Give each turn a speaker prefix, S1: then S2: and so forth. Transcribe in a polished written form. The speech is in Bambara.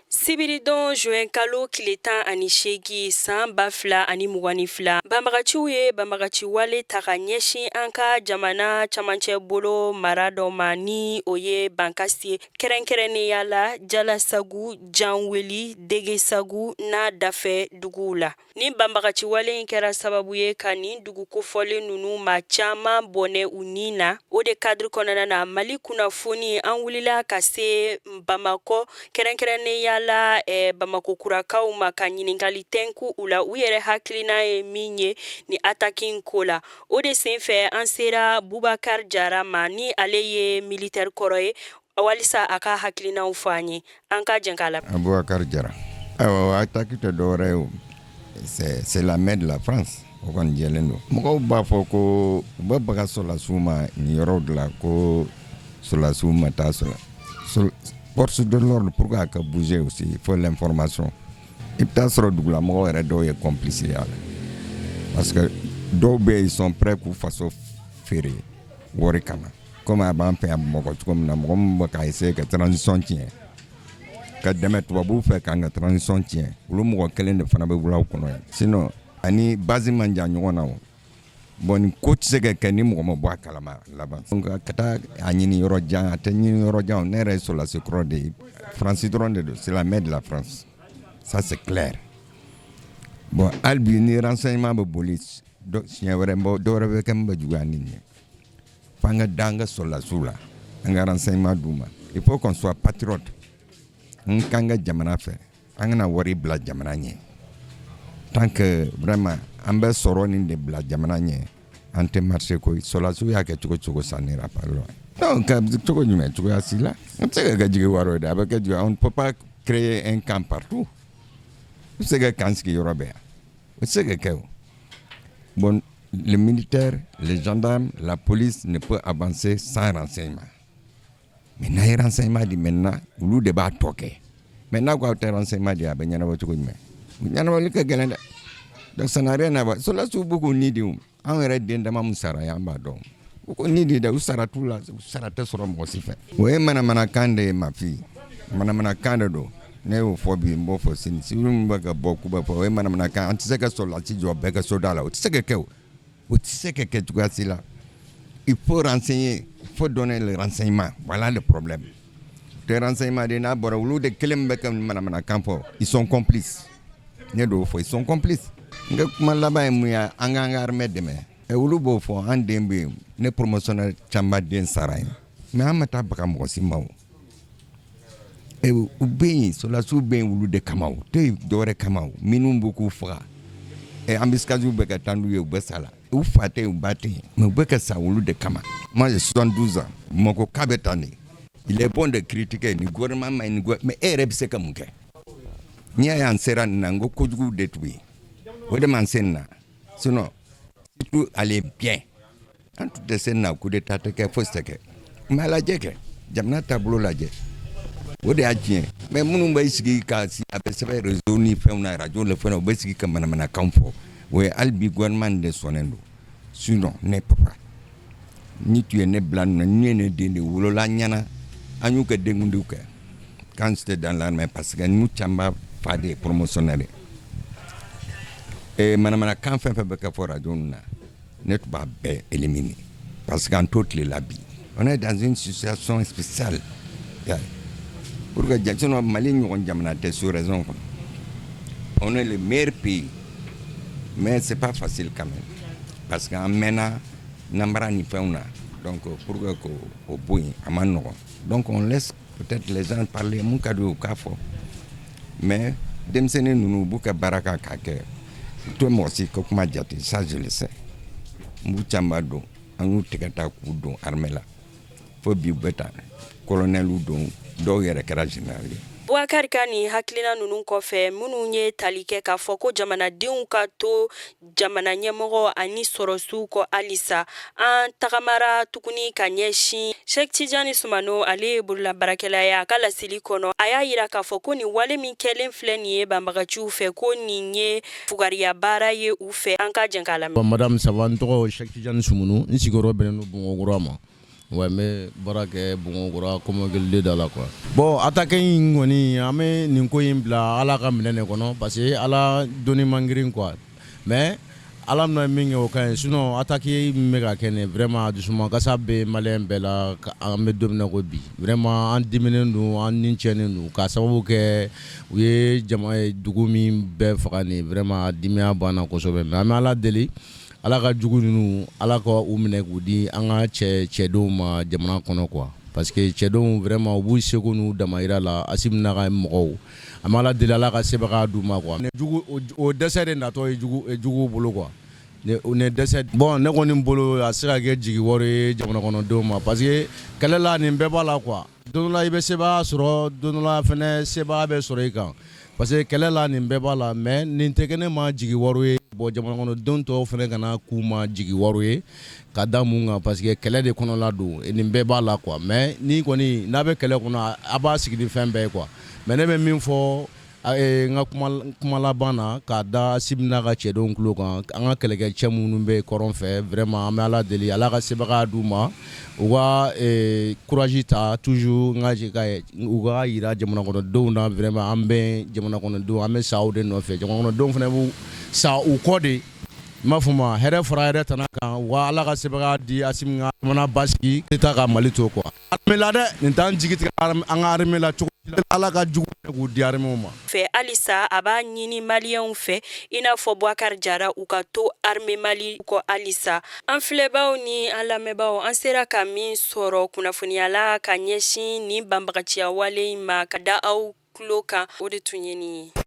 S1: Sibiridon juin kalo tile 18 san 2022, banbagaciw ye banbagaci wale ta ka ɲɛsin an ka jamana camancɛ bolo mara dɔ ma, ni o ye Bankasi ye, kɛrɛnkɛrɛnnenya la Jalasagu, Janweli, Degesagu n'a dafɛ duguw la. Ni banbagaci wale in kɛra sababu ye ka nin dugu kofɔlen ninnu maa caman bɔnɛ u ni na. O de cadre kɔnɔna na, Mali kunnafoni, an wulila ka se Bamakɔ, kɛrɛnkɛrɛnnenya la Bamakɔ kurakaw ma, ka ɲininkali tɛnku u la, u yɛrɛ hakilina ye min ye ni attaque in ko la. O de senfɛ, an sera Bubakari Jara ma, ni ale ye militaire kɔrɔ ye, walisa a ka hakilinaw fɔ an ye. An ka jɛ k'a la.
S2: Abubakar Jara. Ayiwa, attaque tɛ dɔwɛrɛ ye o, c'est la main de la France, o kɔni jɛlen don. Mɔgɔw b'a fɔ ko u bɛ baga sɔrɔdasiw ma nin yɔrɔw de la, ko sɔrɔdasiw ma taa sɔrɔ force de l'ordre. Pour que a ka bouger aussi, il faut l'information. I bɛ taa sɔrɔ dugulamɔgɔw yɛrɛ dɔw ye complice y'a la, parce que dɔw bɛ yen, ils sont prêts k'u faso feere wari kama, komi a b'an fɛ yan Bamakɔ cogo min na. Mɔgɔ min bɛ ka essayer ka transition tiɲɛ, ka dɛmɛ tubabuw fɛ k'an ka transition tiɲɛ, olu mɔgɔ kelen de fana bɛ wulaw kɔnɔ yan. Sinon ani base man jan ɲɔgɔn na. O bon, nin ko tɛ se ka kɛ ni mɔgɔ ma bɔ a kalama laban. Donc ka taa a ɲini yɔrɔ jan, a tɛ ɲini yɔrɔ jan. Ne yɛrɛ ye sɔrɔdasi kɔrɔ de ye. Faransi dɔrɔn de don, c'est la main de la France, ça c'est clair. Bon, hali bi ni renseignement bɛ boli, siɲɛ wɛrɛ dɔ wɛrɛ bɛ kɛ min bɛ juguya ni nin ye. F'an ka da an ka sɔrɔdasiw la, an ka renseignement d'u ma. Il faut qu'on soit patriote, n k'an ka jamana fɛ, an kana wari bila jamana ɲɛ. Tant que vraiment an bɛ sɔrɔ nin de bila jamana ɲɛ, an tɛ marcher koyi. Sɔrɔdasiw y'a kɛ cogo cogo, ça n'ira pas loin. Non, ka cogo jumɛn? Cogoya si la an tɛ se ka kɛ jigi wari ye dɛ. A bɛ kɛ jigi, on ne peut pas créer un camp partout. I bɛ se ka camp sigi yɔrɔ bɛɛ yan, o tɛ se ka kɛ. O bon, les militaires, les gendarmes, la police ne peut avancer sans renseignement. Mais n'a ye renseignement di maintenant, olu de b'a tɔ kɛ. Mais n'a ko aw tɛ renseignement di, a bɛ ɲɛnabɔ cogo jumɛn? Ɲɛnabɔli ka gɛlɛn dɛ. Donc ça n'a rien à voir. Sɔrɔdasiw b'u k'u ni di. O anw yɛrɛ den dama min sara ye, an b'a dɔn u ko ni di dɛ. U sara t'u la, u sara tɛ sɔrɔ mɔgɔ si fɛ. O ye manamanakan de ye, ma fille, manamanakan de don. Ne y'o fɔ bi, n b'o fɔ sini. Civil min bɛ ka bɔ k'u bɛ fɔ, o ye manamanakan. An tɛ se ka sɔrɔdasi jɔ bɛɛ ka soda la, o tɛ se ka kɛ. O o tɛ se ka kɛ cogoya si la. Il faut renseigner, il faut donner le renseignement, voilà le problème. Tɛ renseignement de n'a bɔra, olu de kelen bɛ ka manamanakan fɔ, ils sont complices. Ne d'o fɔ, ils sont complices. N ka kuma laban ye mun ye? An k'an ka armée dɛmɛ. Ɛ, olu b'o fɔ, an den bɛ yen, ne promotionnaire caman den sara yen, mais an ma taa baga mɔgɔ si ma. O ɛ, u bɛ yen, sɔrɔdasiw bɛ yen olu de kama, o tɛ dɔwɛrɛ kama. O minnu bɛ k'u faga, ɛ, embuscade bɛ ka taa n'u ye, u bɛ sa la, u fa tɛ yen, u ba tɛ yen, mais u bɛ ka sa olu de kama. Moi, j'ai 72 ans. Bamakɔ k'a bɛ tan de. Il est bon de critiquer ni gouvernement ma ɲi, ni mais e yɛrɛ bɛ se ka mun kɛ? N'i y'a ye an sera nin na, n ko kojugu de tun bɛ yen, o de m'an se nin na. Sinon si tout allait bien, an tun tɛ se nin na. Coup d'état tɛ kɛ, fosi tɛ kɛ. Mais a lajɛ kɛ, jamana taabolo lajɛ, o de y'a tiɲɛ. Mais minnu bɛ sigi ka si, a bɛ sɛbɛn réseau ni fɛnw na, radio ni fɛnw na, u bɛ sigi ka manamanakan fɔ, o ye hali bi gouvernement de sɔnnen don. Sinon ne papa ni tun ye ne bila nin na, ni ye ne den de wolola ɲɛna, an y'u kɛ denkundiw kɛ quand j'étais dans l'armée, parce que nous caman fa de ye promotionnaire ye. Manamanakan fɛn fɛn bɛ kɛ fɔ radio ninnu na, ne tun b'a bɛɛ éliminer, parce que an t'o tile la bi. On est dans une situation spéciale pour que, sinon Mali ɲɔgɔn jamana tɛ sous région kɔnɔ. On est le meilleur pays, mais c'est pas facile quand même, parce que an mɛnna namara ni fɛnw na. Donc pour que k'o o bɔ yen, a man nɔgɔn. Donc on laisse peut-être les gens parler, mun ka di u k'a fɔ. Mais denmisɛnnin ninnu, u b'u ka baara kan k'a kɛ, u tɛ mɔgɔ si ka kuma jate, ça je le sais. N b'u caman dɔn, an y'u tɛgɛ ta k'u don armée la, fo bi u bɛ taa colonel don, dɔw yɛrɛ kɛra général ye.
S1: Bubakari ka nin hakilina ninnu kɔfɛ, minnu ye tali kɛ k'a fɔ ko jamanadenw ka to jamana ɲɛmɔgɔ ani sɔrɔsiw kɔ halisa, an tagamara tuguni ka ɲɛsin Sɛki Tijani Sumano, ale ye bololabaarakɛla ye. A ka laseli kɔnɔ, a y'a yira k'a fɔ ko nin wale min kɛlen filɛ nin ye banbagaciw fɛ, ko nin ye fugariya baara ye u fɛ. An ka jɛn k'a lamɛn.
S3: Madame, ça va? N tɔgɔ Sɛki Tijani Sumunu, n sigiyɔrɔ bɛnnen don Bamakɔkura ma. Wa n bɛ baara kɛ Bamakɔkura Kɔmɔkili da la quoi. Bon, attaque in kɔni, an bɛ nin ko in bila Ala ka minɛ de kɔnɔ, parce que Ala doni man girin quoi. Mais Ala bɛna min kɛ, o ka ɲi. Sinon attaque min bɛ ka kɛ nin, vraiment dusumakasa bɛ maliyɛn bɛɛ la. An bɛ don min na ko bi, vraiment an diminen don, an ni tiɲɛnen don, k'a sababu kɛ u ye jama ye dugu min bɛɛ faga nin. Vraiment dimiya banna kosɛbɛ. Mais an bɛ Ala deli, Ala ka jugu ninnu, Ala ka u minɛ k'u di an ka cɛ cɛdenw ma jamana kɔnɔ quoi, parce que cɛdenw vraiment u b'u seko n'u damayira la. Asimi n'a ka mɔgɔw, an bɛ Ala deli, Ala ka sebaga d'u ma quoi. Jugu o dɛsɛ de natɔ ye juguw bolo quoi, ne dɛsɛ. Bon, ne kɔni bolo, a se ka kɛ jigi wari ye jamana kɔnɔdenw ma, parce que kɛlɛ la, nin bɛɛ b'a la quoi. Don dɔ la i bɛ sebaaya sɔrɔ, don dɔ la fɛnɛ sebaaya bɛ sɔrɔ i kan, parce que kɛlɛ la, nin bɛɛ b'a la. Mais nin tɛ kɛ ne ma jigi wari ye. Bon, jamana kɔnɔdenw tɔw fɛnɛ kana k'u ma jigi wari ye ka da mun kan, parce que kɛlɛ de kɔnɔla don, nin bɛɛ b'a la quoi. Mais ni kɔni n'a bɛ kɛlɛ kɔnɔ, a b'a sigi ni fɛn bɛɛ ye quoi. Mais ne bɛ min fɔ n ka kuma laban na k'a da Asimi n'a ka cɛdenw tulo kan, an ka kɛlɛkɛcɛ minnu bɛ kɔrɔn fɛ, vraiment an bɛ Ala deli, Ala ka sebaga d'u ma, u ka courage ta toujours, n ka u ka yira jamana kɔnɔdenw na. Vraiment an bɛ jamana kɔnɔdenw, an bɛ sa o de nɔfɛ. Jamana kɔnɔdenw fana b'u sa u kɔ de. N b'a fɔ ma hɛrɛ fara hɛrɛ tana kan wa. Ala ka sebaga di Asimi ka jamana basigi tɛ taa ka Mali to quoi. Armée la dɛ, nin t'an jigi tigɛ an ka armée la cogo. Ala ka jugu k'u di armée ma.
S1: Fɛ halisa, a b'a ɲini maliyɛnw fɛ, i n'a fɔ Bubakari Jara, u ka to armée Mali kɔ halisa. An filɛbaw ni an lamɛnbaaw, an sera ka min sɔrɔ kunnafoniya la ka ɲɛsin nin banbagaciya wale in ma ka da aw tulo kan, o de tun ye nin ye.